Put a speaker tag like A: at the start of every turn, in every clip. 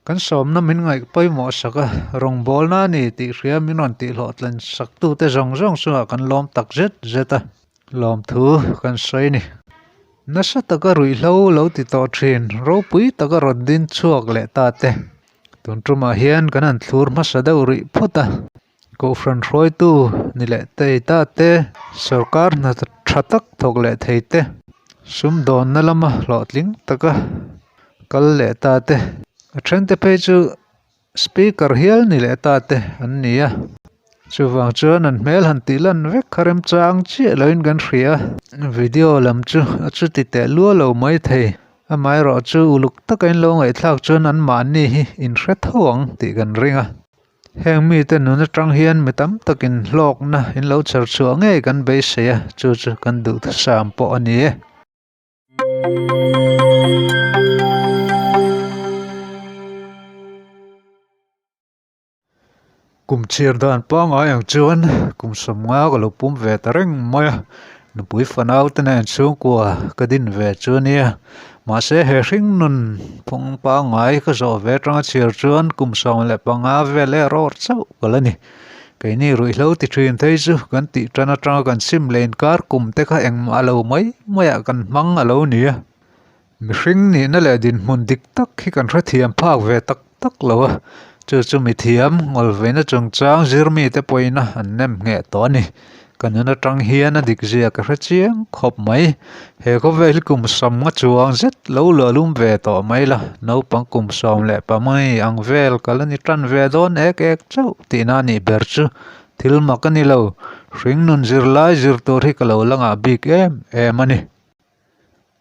A: Kan sawmna min ngaih pawimawh sak a, rawngbawlna a ni tih hria min rawn tihhlawhtlin saktute zawng zawng chungah kan lawm tak zet zet a, lawmthu kan sawi a ni. Nasa taka ruihhlo lo ti tawh thin, ropui taka rawn din chhuak leh ta te. Tun tumah hian kan han thlur hmasa deuh rih phawt a, Kohhran hruaitu ni leh thei ta te, sorkar hna tha tak thawk leh thei te, sumdawnna lama hlawhtling taka kal leh ta te, a thente phei chu speaker hial ni leh ta te an ni a. Chuvang chuan an hmel han tih lan vek kha remchang chiah loin kan hria a, video lam chu a chuti teh luah lo mai thei. Amaherawhchu uluk taka in lo ngaihthlak chuan anmahni hi in hre tho ang tih kan ring a. Heng mite nun atang hian mi tam takin hlawkna in lo chher chhuah ngei kan beisei a, chu chu kan duhthusam pawh a ni e. Kum chhiar dan pangngai ang chuan kum sawmnga ka lo pum ve ta reng mai a, nupui fanau te nen chhungkua ka din ve chu a nia. Mahse he hring nun phung pangngai ka zawh ve atanga chhiar chuan kum 15 vel erawh chauh ka la ni. Keini ruihhlo ti thin phei chu kan tih tan atanga kan sim leh inkar kum te kha engmah lo mai maiah kan hmang a lo ni a. Mihring nihna leh dinhmun dik tak hi kan hrethiam phak ve tak tak lo a, chu chu mithiam ngawlveina chungchang zir mite pawhin an nem ngheh tawh a ni. Ka nun atang hian a dik zia ka hre chiang khawp mai. He khawvel hi kum sawmnga chuang zet lo luahlum ve tawh mai la, naupang kum 15 ang vel ka la ni tan ve dawn ek ek chauh tihna a nih ber chu thil mak a ni lo. Hringnun zirlai zir tur hi ka lo la ngah bik em em a ni.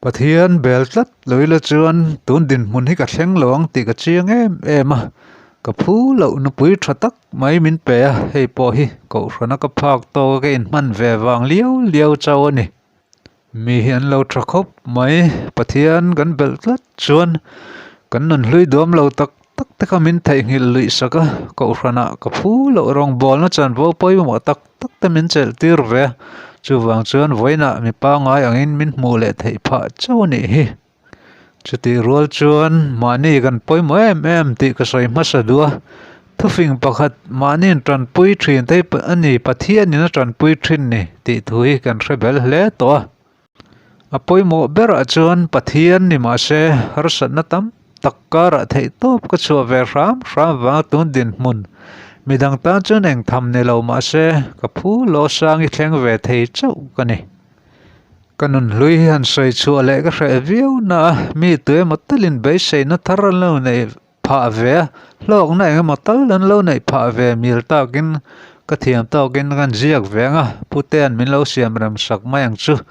A: Pathian bel tlat lo ila chuan tun dinhmun hi ka thleng lo ang tih ka chiang em em a, ka phu loh nupui tha tak mai min pe a, hei pawh hi kohhrana ka phak tawk a ka inhman ve vang liau liau chauh a ni. Mi hi an lo tha khawp mai, Pathian kan belh tlat chuan kan nun hlui duam lo tak tak te kha min theihnghilh luih sak a, kohhranah ka phu loh rawngbawlna chanvo pawimawh tak tak te min chelh tir ve a, chuvang chuan vawiinah mi pangngai angin min hmuh leh theih phah chauh a nih hi. Chutih rual chuan mahni kan pawimawh em em tih ka sawi hmasa duh a, thufing pakhat mahniin tanpui thin te hi a ni Pathianin a tanpui thin ni tih thu hi kan hre bel hle tawh a. A pawimawh berah chuan Pathian ni mahse harsatna tam tak karah theih tawp ka chhuah ve hram hram vanga tun dinhmun midang tan chuan eng tham ni lo mahse ka phu lo sang i thleng ve thei chauh ka ni. Ka nun hlui hi han sawi chhuah leh ka hreh viau na a, mi tu emaw talin beiseina thar an lo nei phah ve a, hlawkna eng emaw tal an lo neih phah ve mil takin ka thiam tawkin kan ziak ve ang a, Putea'n min lo siam rem sak mai ang chu.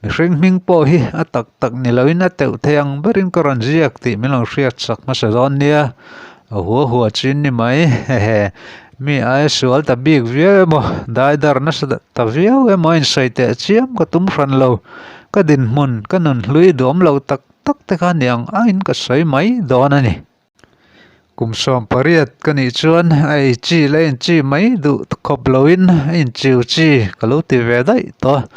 A: Mihring hming pawh hi a tak tak ni loin a teuh thei ang berin ka rawn ziak tih min lo hriat sak hmasa dawn nia, a hua hua chin ni mai, hehe. Mi aia sual ta bik viau emaw, daidar nasa ta viau emaw a insawi teh chiam ka tum hran lo, ka dinhmun ka nun hlui duam lo tak tak te kha ni ang angin ka sawi mai dawn a ni. Kum 18 ka nih chuan a ei chi leh a inchi mai duh khawp loin a inchiu chi ka lo ti ve daih tawh a.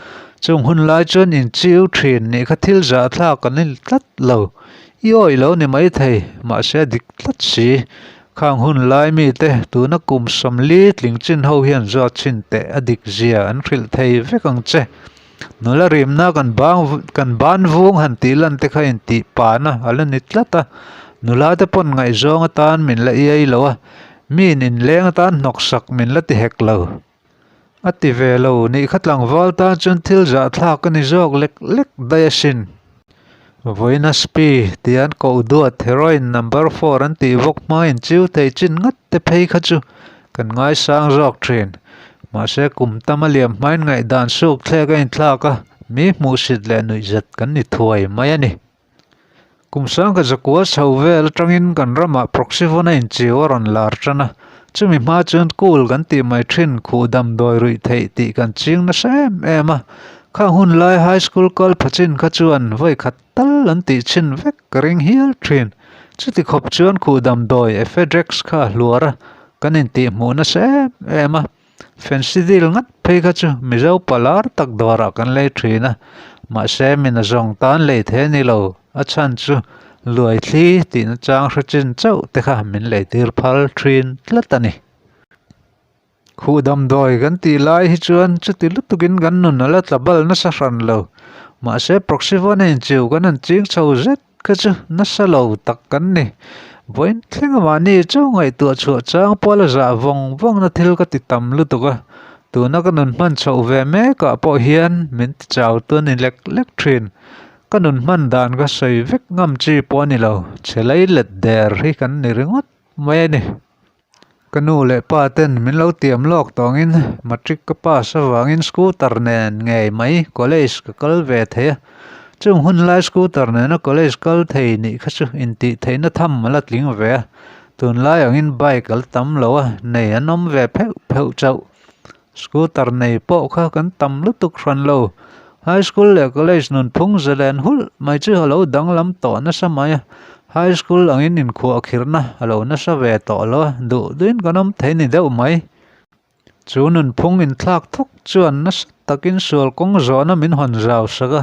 A: Chung hun lai chuan inchiu thin nih kha thil zahthlak kan ni tlat lo. I awih lo ni maithei, mahse a dik tlat si. Khang hun lai mite tuna kum 40 tling chin ho hian zawt chhin teh a dik zia an hrilh thei vek ang che. Nula rimna kan bang kan ban vung han tih lan te kha intih pana a la ni tlat a, nula te pawn ngaihzawng atan min la iai lo a, miin inleng atan hnawksak min la ti hek lo. A ti ve lo nih kha tlangval tan chuan thil zahthlak a ni zawk lek lek daih asin. Vawiina Spi tih an koh duat heroin number four an tih bawk hma inchiu thei chin ngat te phei kha chu kan ngaisang zawk thin. Mahse kum tam a liam hmain ngaihdan suk thlek a inthlak a, mi hmuhsit leh nuihzat kan ni thuai mai a ni. Kum sangkha zakua chho vel atangin kan ramah Proxyvon a inchiu a rawn lar tan a, chumi hma chuan cool kan tih mai thin khuh damdawi ruih theih tih kan ching nasa em em a, Khang hun lai high school kal pha chin kha chuan vawi khat tal an tih chhin vek ka ring hial thin. Chuti khawp chuan khuh damdawi Ephedrex kha a hluar a, kan intih hmuh nasa em em a. Phensidyl ngat phei kha chu Mizo palar tak dawrah kan lei thin a, mahse mina zawng tan lei thei a ni lo, a chhan chu. Luaithli tih nachang hre chin chauh te kha min leitir phal thin tlat a ni. Khuh damdawi kan tih lai hi chuan chuti lutukin kan nun a la tla bal nasa hran lo. Mahse Proxyvon a inchiu kan han ching chho zet kha chu nasa lo tak kan ni. Vawiin thleng mahni chauh ngaihtuah chhuah chang pawh la zah vawng vawngna thil ka ti tam lutuk a. Tuna ka nun hman chhoh ve mekah pawh hian min ti chau tu a ni lek lek thin. Ka nun hman dan ka sawi vek ngam chi pawh a ni lo. Chhe lei let der hi kan ni ringawt mai a ni. Ka nu leh pa ten min lo tiam lawk tawngin matric ka pass avangin scooter nen ngei mai college ka kal ve thei a, chung hun lai scooter nena college kal thei nih kha chu intih theihna tham a la tling ve a, tunlai angin bike a la tam lo a, nei an awm ve pheuh pheuh chauh. Scooter nei pawh kha kan tam lutuk hran lo, high school leh college nun phung zalen hulh mai chu a lo danglam tawh nasa mai a, high school angin inkhuah khirhna a lo nasa ve tawh lo a, duh duhin kan awm thei ni deuh mai. Chu nunphung inthlak thawk chuan nasa takin sual kawng zawhna min hawn zau sak a,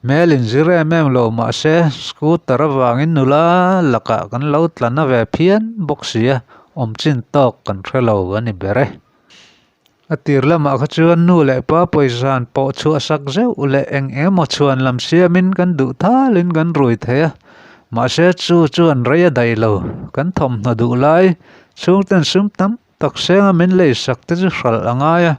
A: hmel inzir em em lo mahse scooter avangin nula lakah kan lo tla na ve phian bawk si a, awm chin tawk kan hre lo a ni ber e. A tir lamah kha chuan nu leh pa pawisa an pawh chhuah sak zeuh leh eng emaw chhuan lam siamin kan duh thalin kan rui thei a, mahse chu chuan rei a daih lo. Kan thawmhnaw duh lai chhungten sum tam tak senga min lei sak te chu hralh a ngai a,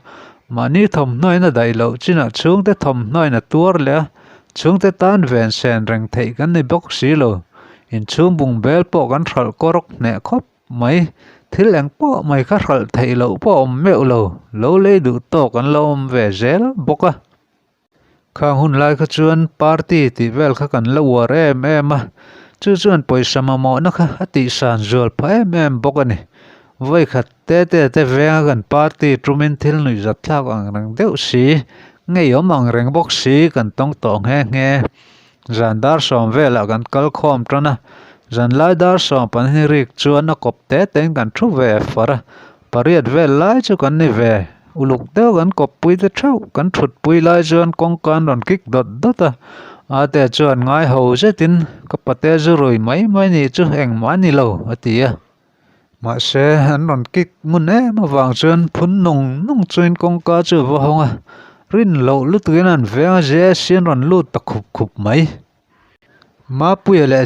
A: mahni thawmhnawin a daih loh chinah chhungte thawmhnawin a tuar leh a, chhungte tan ven sen reng theih kan ni bawk si lo. Inchhung bungbel pawh kan hralh kawrawk hneh khawp. Mai, thil eng pawh mai kha hralh theih loh pawh a awm meuh lo, lo lei duh tawk an lo awm ve zel bawk a. Khang hun lai kha chuan party tih vel kha kan la uar em em a, chu chuan pawisa mamawhna kha a tihsan zual phah em em bawk a ni. Vawikhat te te te venga kan party tumin thil nuihzat thlak ang reng deuh si, ngeiawm ang reng bawk si kan tawng tawh nghe nghe. Zan dar sawm velah kan kal khawm tan a, zan lai dar sawm pahnih rik chuan a kawp te tein kan thu ve far a, pariat vel lai chu kan ni ve. Uluk deuh kan kawppui te theuh kan thutpui lai chuan kawngka an rawn kik dawt dawt a, ate chuan ngai ho zetin ka pate zu rui mai mai nih chu engmah a ni lo a ti a. Mahse an rawn kik ngun em avang chuan phun nung nung chuin kawngka chu a va hawng a, rin loh lutukin an veng a JSC an rawn lut ta khup khup mai. Mapuia leh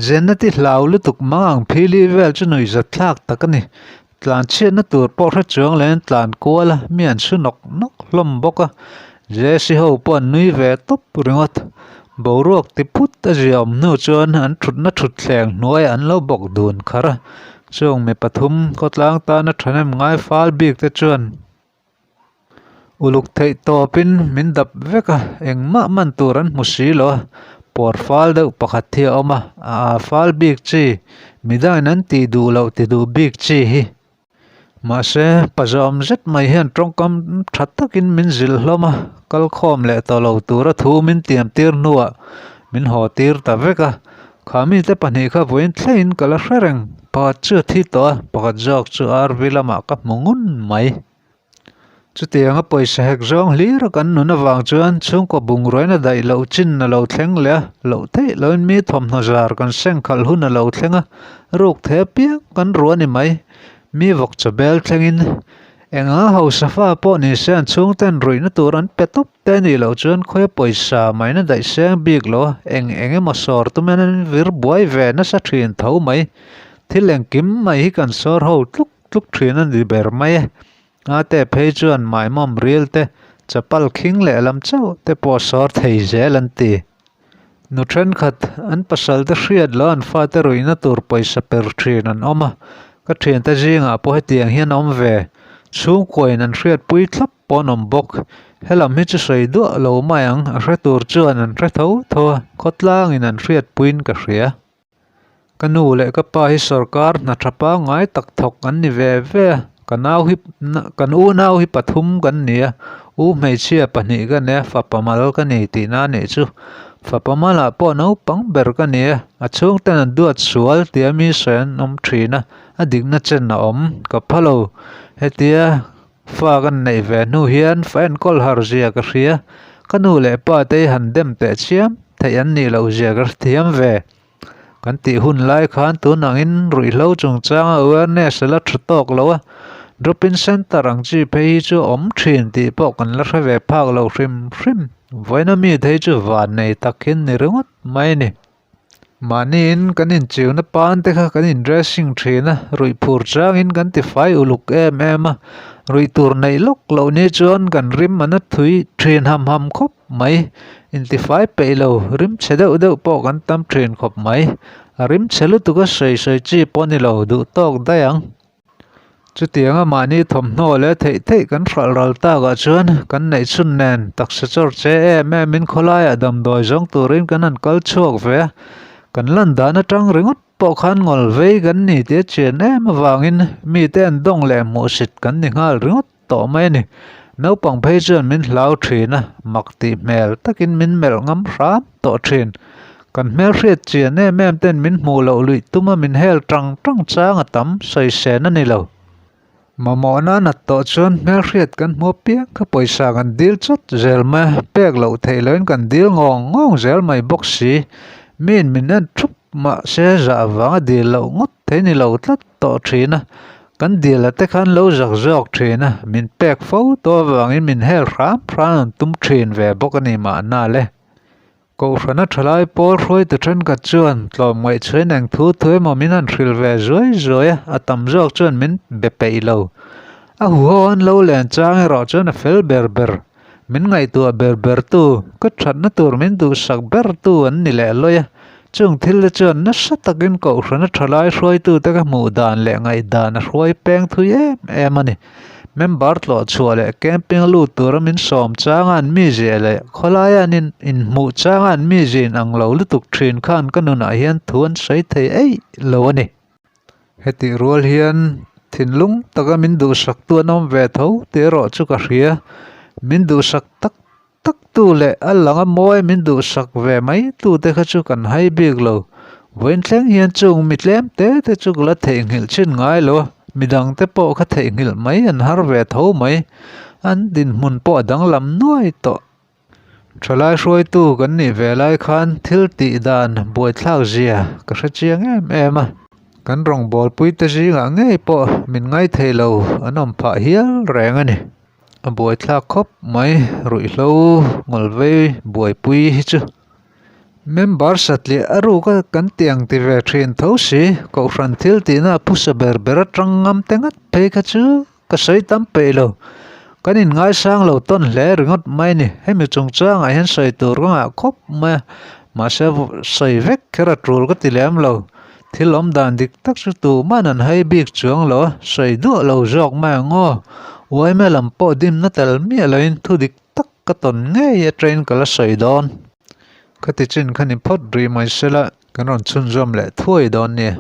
A: Jeneti hlau lutuk mang ang phili vel chu nuihzat thlak tak a ni. Tlan chhiatna tur pawh hre chuang leh an tlan kual a, mi an su nawk nawk hlawm bawk a. JSC ho pawh an nui ve tawp ringawt. Boruak ti phut a ziaawm hnu chuan an thutna thutthleng hnuaiah an lo bawk dun kharh a, chung mi pathum khawtlang tana thahnem ngai fal bik te chuan uluk theih tawpin min dap vek a, engmah man tur an hmu si lo a, pawr fal deuh pakhat hi a awm a, a fal bik chi midangin an tih duh loh ti duh bik chi hi. Mahse, pa zawm zet mai hian tawngkam tha takin min zilh hlawm a, kal khawm leh tawh lo tura thu min tiam tir hnuah min haw tir ta vek a. Kha mite pahnih kha vawiin thlengin ka la hre reng, pakhat chu a thi tawh a, pakhat zawk chu RV lamah ka hmu ngun mai. Chutianga pawisa hek zawng hlir a kan nun avang chuan chhungkaw bungruaina daih loh chin a lo thleng leh a, loh theih loin mi thawmhnaw zar kan seng khalh hun a lo thleng a, ruk thei apiang kan ruah a ni mai. Mi vawk chaw bel thlengin enga hausa fa pawh ni se an chhungten ruihna tur an pe tawp te a nih loh chuan khawia pawisa maina daih seng bik lo a, eng eng emaw sawr tumin an vir buai ve nasa thin tho mai. Thil engkim mai hi kan sawr ho tluk tluk thin a ni ber mai e. Ngate phei chuan maimawm ril te, chapal khing leh lam chauh te pawh sawr thei zel an ti. Nu thenkhat, an pasal te hriat loh an fate ruihna tur pawisa per thin an awm a, ka thiante zingah pawh hetiang hian a awm ve. Chhungkuain an hriatpui thlap pawh an awm bawk. Helam hi chu sawi duah lo mai ang, a hre tur chuan an hre tho tho a, khawtlangin an hriatpuiin ka hria. Ka nu leh ka pa hi sorkar hna tha pangngai tak thawk an ni ve ve a, ka nau hi kan unau hi pathum kan ni a, u hmeichhia pahnih ka ni a, fapa mal ka ni tihna a nih chu. Fapa malah pawh naupang ber ka ni a, a chhungten an duat sual tia mi sawi an awm thin a, a dikna chen a awm ka pha lo. Hetia fa kan neih ve hnu hian fa enkawl har zia ka hria, ka nu leh pa te hi han dem teh chiam theih an nih loh zia ka hrethiam ve. Kan tih hun lai khan tun angin ruihhlo chungchanga awareness a la tha tawk lo a, drop-in centre ang chi phei hi chu a awm thin tih pawh kan la hre ve phak lo hrim hrim. Vawiina mi thei chu van nei tak hin ni ringawt mai a ni. Mahniin kan inchiuna pan te kha kan in dressing thin a, ruih phur changin kan tifai uluk em em a, ruih tur neih lawk loh ni chuan kan rim a na thui thin ham ham khawp mai. Intifai peih lo, rim chhe deuh deuh pawh kan tam thin khawp mai. A rim chhe lutuk a sawi sawi chi pawh a ni lo, duh tawk daih ang. Chutianga mahni thawmhnaw leh theih theih kan hralh ral takah chuan kan neih chhun nen taksa chawr che em em in khawlaiah damdawi zawng turin kan han kal chhuak ve a, kan lan dan atang ringawt pawh khan ngawl vei kan ni tih a chian em avangin mite an dawng leh hmuhsit kan ni nghal ringawt tawh mai a ni. Naupang phei chuan min hlau thin a, mak tih hmel takin min melh ngam hram tawh thin. Kan hmelhriat chian em em ten min hmuh loh luih tuma min hel tang tang chang a tam sawi sen a ni lo. Mamawhna a nat tawh chuan hmelhriat kan hmu apiang kha pawisa kan dil chawt zel mai a, pek loh theih loin kan dil ngawng ngawng zel mai bawk si. Miin min en thup mahse zah vanga dil loh ngawt thei ni lo tlat tawh thin a. Kan dil a te khan lo zak zawk thin a, min pek fo tawh avangin min hel hram hram an tum thin ve bawk a ni mahna le. Kohhrana thalai pawl hruaitu thenkhat chuan tlawmngaih chhuain eng thu thu emaw min han hrilh ve zuai zuai a, a tam zawk chuan min be peih lo. A huho an lo len chang erawh chuan a fel ber ber, min ngaihtuah ber ber tu, ka thatna tur min duhsak ber tu an ni leh lawi a. Chung thil te chuan nasa takin Kohhrana thalai hruaitute ka hmuh dan leh ngaihdan a hruai peng thui em em a ni. Member tlawh chhuah leh camping a lut tura min sawm changa an mizia leh khawlaia an in inhmuh changa an mizia in ang lo lutuk thin khan ka nunah hian thu an sawi thei eih lo a ni. Hetih rual hian thinlung taka min duhsaktu an awm ve tho tih erawh chu ka hria. Min duhsak tak tak tu leh a langa mawi min duhsak ve mai tu te kha chu kan hai bik lo. Vawiin thleng hian chung mi tlem te te chu ka la theihnghilh chin ngai lo a, midang te pawh kha theihnghilh mai an har ve tho mai. An dinhmun pawh a danglam nuai tawh. Thalai hruaitu kan nih ve lai khan thil tih dan buaithlak zia ka hre chiang em em a. Kan rawngbawlpui te zingah ngei pawh min ngaithei lo an awm phah hial reng a ni. A buaithlak khawp mai ruihhlo ngawlvei buaipui hi chu member satliah a ruk a kan tih ang ti ve thin tho si kohhran thil tihna a phusa ber ber atang ngam te ngat phei kha chu ka sawi tam peih lo kan in ngaisang lo tawn hle ringawt mai a ni hemi chungchangah hian sawi tur ka ngah khawp mai a mahse sawi vek kher a tul ka ti lem lo. Thil awm dan dik tak chu tuman an hai bik chuang lo a, sawi duah lo zawk mai ang aw. Uaime lam pawh dimna tel miah loin thu dik tak ka tawn ngei a train ka la sawi dawn. Khati chin kha ni phawt rih mai sela kan rawn chhunzawm leh thuai dawn nia.